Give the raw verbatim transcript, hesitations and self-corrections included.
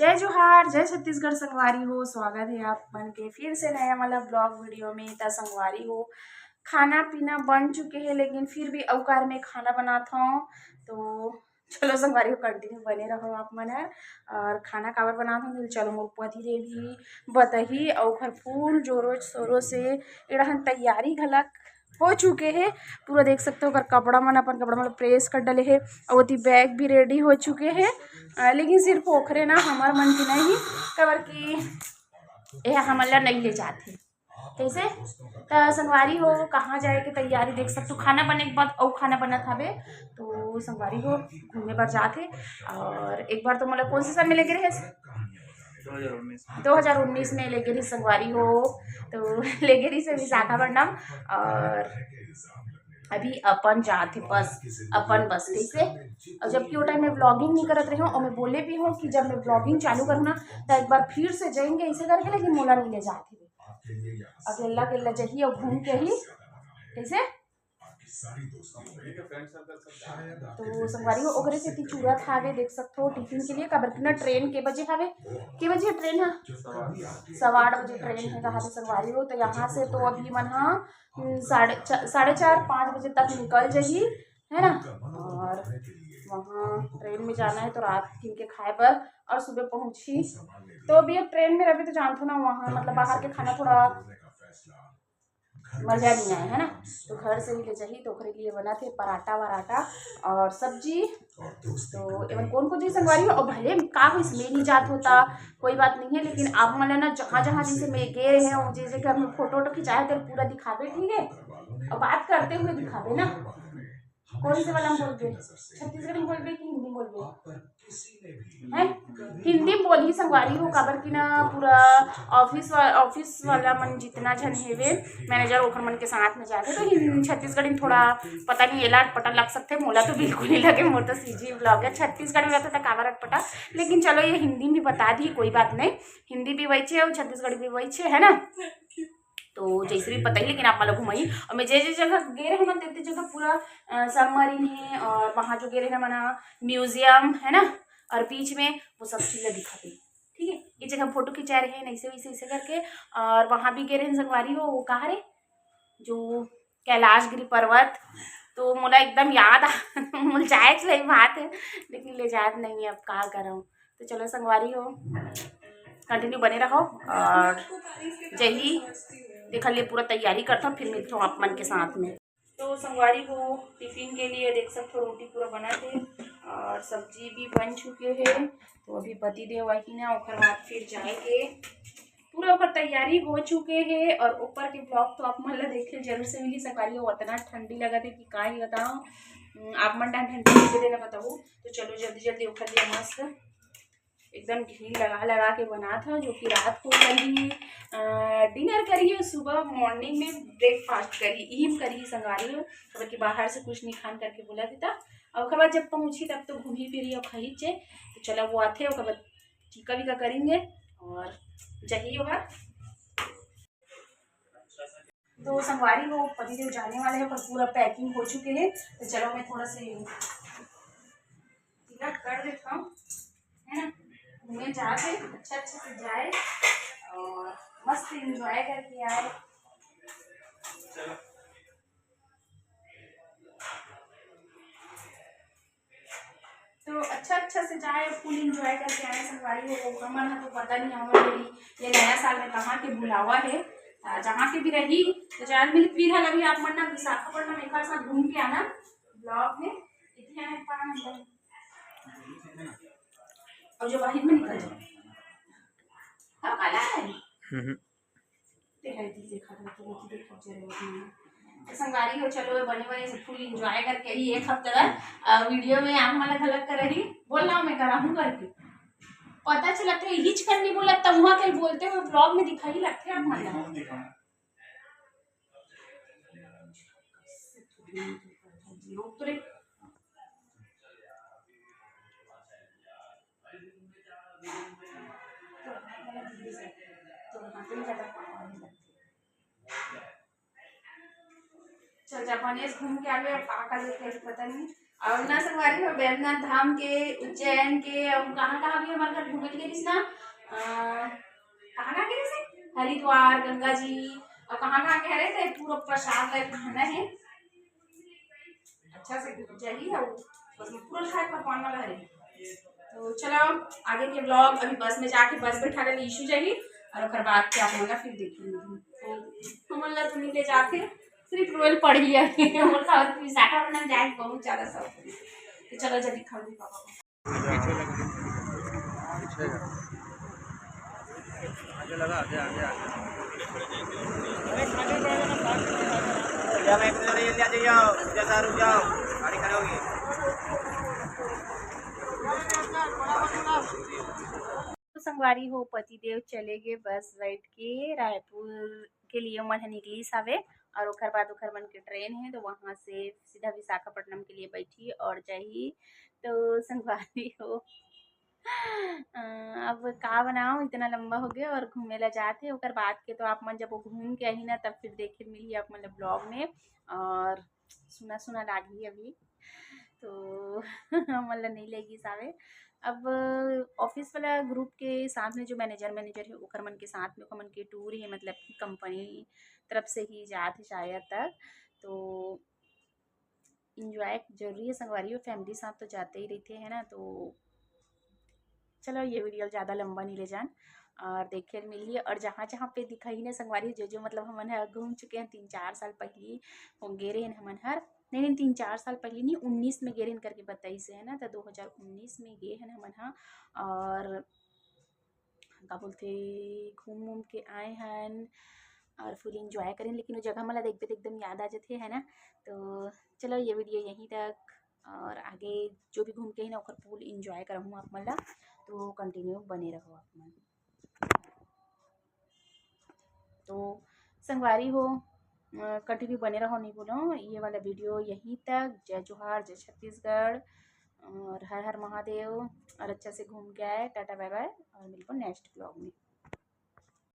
जय जोहार, जय छत्तीसगढ़ संगवारी हो। स्वागत है आप मन के फिर से नया वाला ब्लॉग वीडियो में। त संगवारी हो, खाना पीना बन चुके हैं, लेकिन फिर भी अउ कार में खाना बनात हूँ। तो चलो संगवारी हो, कंटिन्यू बने रहो आप मन ह। और खाना काबर बनात हूँ, चलो मोर पति देव भी बताही। और घर फुल जोरों शोरों से एड़हन तैयारी घलक हो चुके हे। पूरा देख सकते हो, ओकर कपड़ा मन, अपन कपड़ा मन प्रेस कर डले हे। और ओती बैग भी रेडी हो चुके हे। अ, लेकिन सिर्फ ओखरे ना, हमर मन के नहीं, काबर कि ये हमन ला नहीं ले जात हे। कैसे? त संगवारी हो, कहाँ जाए के तैयारी देख सकते हो। खाना बने के बाद अउ खाना बनत हवे, तो संगवारी हो घूमे बर जात हे। और एक बार तो मोला कौन से साल में लेके रहे? दो हज़ार उन्नीस में लेके रही संगवारी हो। तो लेके रही से विशाखापट्टनम। और अभी अपन जात हे बस, अपन बस। कैसे? और जबकि वो टाइम में ब्लॉगिंग नहीं करत रहे हूँ, और मैं बोले भी हूँ कि जब मैं ब्लॉगिंग चालू करूँ ना, तो एक बार फिर से जाएंगे ऐसे करके, लेकिन मोला नहीं ले जात हे। अकेला अकेला जही और घूम के ही। कैसे? तो संगवारी हो, ओकरे सेती चूरा थावे, देख सकते हो, टिफिन के लिए। काबर कि ना, ट्रेन के बजे हवे, के बजे ट्रेन है? सवा आठ बजे ट्रेन है, कहा थे संगवारी हो। तो यहाँ से तो अभी मन हाँ, हम्म, साढ़े चा-, साढ़े चार, पाँच बजे तक निकल जाही, है ना? और वहाँ ट्रेन में जाना है तो रात किन के खाए बर और सुबह पहुँची। तो अभी अब ट्रेन में रही तो जानते हो ना, वहाँ मतलब बाहर के खाना थोड़ा मजा नहीं आए, है ना? तो घर से ही ले जाही, तो ओकरे लिए बना थे पराठा वराठा और सब्जी। तो एमन कौन कौन चीज संगवारी हो, और भले का हो, इसमें नहीं जात होता, कोई बात नहीं है, लेकिन आप मन ना जहाँ जहाँ जैसे मैं गए हैं और जैसे घर में फोटो वोटो खिंचाए, तो पूरा दिखाबे, ठीक है? और बात करते हुए दिखाबे ना। कौन से वाला में बोलबे, छत्तीसगढ़ी में बोलबे कि हिंदी में बोलबे? हैं? हिंदी में बोलही संगवारी हो, काबर कि ना पूरा ऑफिस वा-, ऑफिस वाला मन जितना झन हेवे, मैनेजर, ओखर मन के साथ में जाथे, तो हिं-, छत्तीसगढ़ी में थोड़ा पता नहीं एला अटपटा लग सकथे। मोला तो बिल्कुल नहीं लगे, मोर तो सीजी ब्लॉग है। छत्तीसगढ़ में रहते तो काबर अटपटा, लेकिन चलो ये हिंदी में भी बता दी, कोई बात नहीं। हिंदी भी वही छे और छत्तीसगढ़ी भी वही छे, है ना? तो जैसे भी पता ही, लेकिन आप मन ला घुमाई। और मैं जे जे जगह गे रहे ना, ते ते जगह पूरा, अ, सबमरीन है, और वहाँ जो गे रहे ना, मना म्यूजियम है ना, और बीच में वो सब चीज ला दिखाते, ठीक है? ये जगह फोटो खिंचा रहे हैं, ऐसे वैसे ऐसे करके। और वहाँ भी गे रहे संगवारी हो, वो कहाँ रे, जो कैलाशगिरी पर्वत, तो मोला एकदम याद आ, मोला जाए के रही बात है, लेकिन ले जात नहीं है, अब का करऊँ। तो चलो संगवारी हो, कंटिन्यू बने रहो और जही देखा लिए पूरा तैयारी करता हूँ, फिर मिलता हूँ आप मन के साथ में। तो संगवारी हो, टिफिन के लिए देख सकते हो, रोटी पूरा बना थे और सब्जी भी बन चुके हैं। तो अभी पति देव आई ना, ओकर बाद फिर जाएंगे। पूरा ओकर तैयारी हो चुके है और ऊपर के ब्लॉग तो आप मन ला देखे जरूर से मिली संगवारी हो। उतना ठंडी लगा थे कि का ही बताओ, हम्म, आप मन डान ठंडी के देना बताओ। तो चलो जल्दी जल्दी ओकर लिए मस्त एकदम घी लगा लगा के बनात हव, जो कि रात को करी, अ, डिनर करी और सुबह मॉर्निंग में ब्रेकफास्ट करी, इहिम करी संगवारी हो, काबर कि बाहर से कुछ नहीं खान करके बोला देता। और ओकर बाद जब पहुँची तब तो घूमी फिरी और खाई चे। तो चलो वो आथे, ओकर बाद टीका वीका करेंगे और जही ओहर। तो संगवारी हो, पति देव जाने वाले हैं, पर पूरा पैकिंग हो चुके हैं। तो चलो मैं थोड़ा से टिकट कर देता हूँ, है ना? घूमे जाके अच्छा अच्छे से जाए और मस्त एंजॉय करके आए। तो अच्छा अच्छा से जाए, फुल एंजॉय करके आए संगवारी हो। हमन ह तो पता नहीं हमन मेरी ये नया साल में कहाँ के बुलावा है। आ, जहाँ के भी रही तो चार मिनट फिर हाल अभी आप मन ना विशाखापट्टनम एक बार साथ घूम के आना ब्लॉग में। इतने में पान हम लोग और जो बाहर में निकल जाओ। हाँ, काला है। हम्म। ते है दी देखा था, तो वो तो देखो, चलो, हम्म। तो संगवारी हो, चलो, बने बने से फुल एंजॉय करके ही एक हफ्ते तक, अ, वीडियो में आप मन ला घलक कर रही, बोल रहा हूँ मैं, करा हूँ करके। पता चला थे, हिच कर नहीं बोला, तब वहाँ के बोलते हुए ब्लॉग में दिखाई लगते आप मन ला। अच्छा, जापानीज घूम के आगे, अब का का देखे, पता नहीं। और ना संगवारी हो, बैद्यनाथ धाम के, उज्जैन के, और कहाँ कहाँ भी हमारे घर घूमे के लिए ना, अ, कहाँ कहाँ के जैसे हरिद्वार, गंगा जी, और कहाँ कहाँ के हरे थे, पूरा प्रसाद लायक खाना है। अच्छा से जाही, और बस पूरा खाए पकवान वाला है। तो चलो, आगे के ब्लॉग, अभी बस में जाके बस बैठा ले ईशु जाही, और ओकर बाद के आप मन ला फिर देखेंगे। तो हमन ला तो नहीं ले जाते, सिर्फ रोल पड़ी है। हमन का और विशाखापट्टनम जाए के बहुत ज्यादा शौक है। तो चलो जल्दी खाओ पापा को। आगे लगा, आगे, आगे, आगे। भैया, मैं एक मिनट, ये ले आ जाइए, जैसा रुक जाओ, गाड़ी खड़ी होगी। तो संगवारी हो, पति देव चले गए बस बैठ के रायपुर के लिए, मन ह निकलिस हवे, और ओकर बाद ओकर मन के ट्रेन है, तो वहाँ से सीधा विशाखापट्टनम के लिए बैठी और जाही। तो संगवारी हो, अ, अब का बनाओ, इतना लंबा हो गया और घूमे ला जात है। ओकर बाद के तो आप मन जब वो घूम के आही ना, तब फिर देखे मिली आप मन ला ब्लॉग में, और सुना सुना लागही अभी, तो हमन ला नहीं ले गिस आवे। अब ऑफिस वाला ग्रुप के साथ में जो मैनेजर मैनेजर है, ओकर मन के साथ में, ओकर मन के टूर है, मतलब कि कंपनी तरफ से ही जात है शायद तक। तो इंजॉय जरूरी है संगवारी हो, फैमिली साथ तो जाते ही रहते हैं ना। तो चलो, ये वीडियो ज़्यादा लंबा नहीं ले जान, और देखे मिलिए। और जहाँ जहाँ पे दिखाही ना संगवारी, जो जो मतलब हमन ह घूम चुके हैं, तीन चार साल पहली हो गे रहे हमन हर, नहीं नहीं, तीन चार साल पहली नहीं, उन्नीस में गे रहेन करके बताइस है ना, तो दो हज़ार उन्नीस में गे हन हमन ह। और का बोलथे, घूम घूम के आए हन और फुल इंजॉय करेन। लेकिन वो जगह मला देखबे तो एकदम याद आ जाथे, है ना। तो चलो, ये वीडियो यहीं तक, और आगे जो भी घूम के ही ना, ओकर फुल इंजॉय कराहूँ आप मन ला, तो कंटिन्यू बने रहो आप मन। तो संगवारी हो, कंटिन्यू बने रहो, नहीं बोलो, ये वाला वीडियो यहीं तक। जय जोहार, जय छत्तीसगढ़, और हर हर महादेव, और अच्छा से घूम के आए। टाटा बाय बाय, और मिलबो नेक्स्ट ब्लॉग में।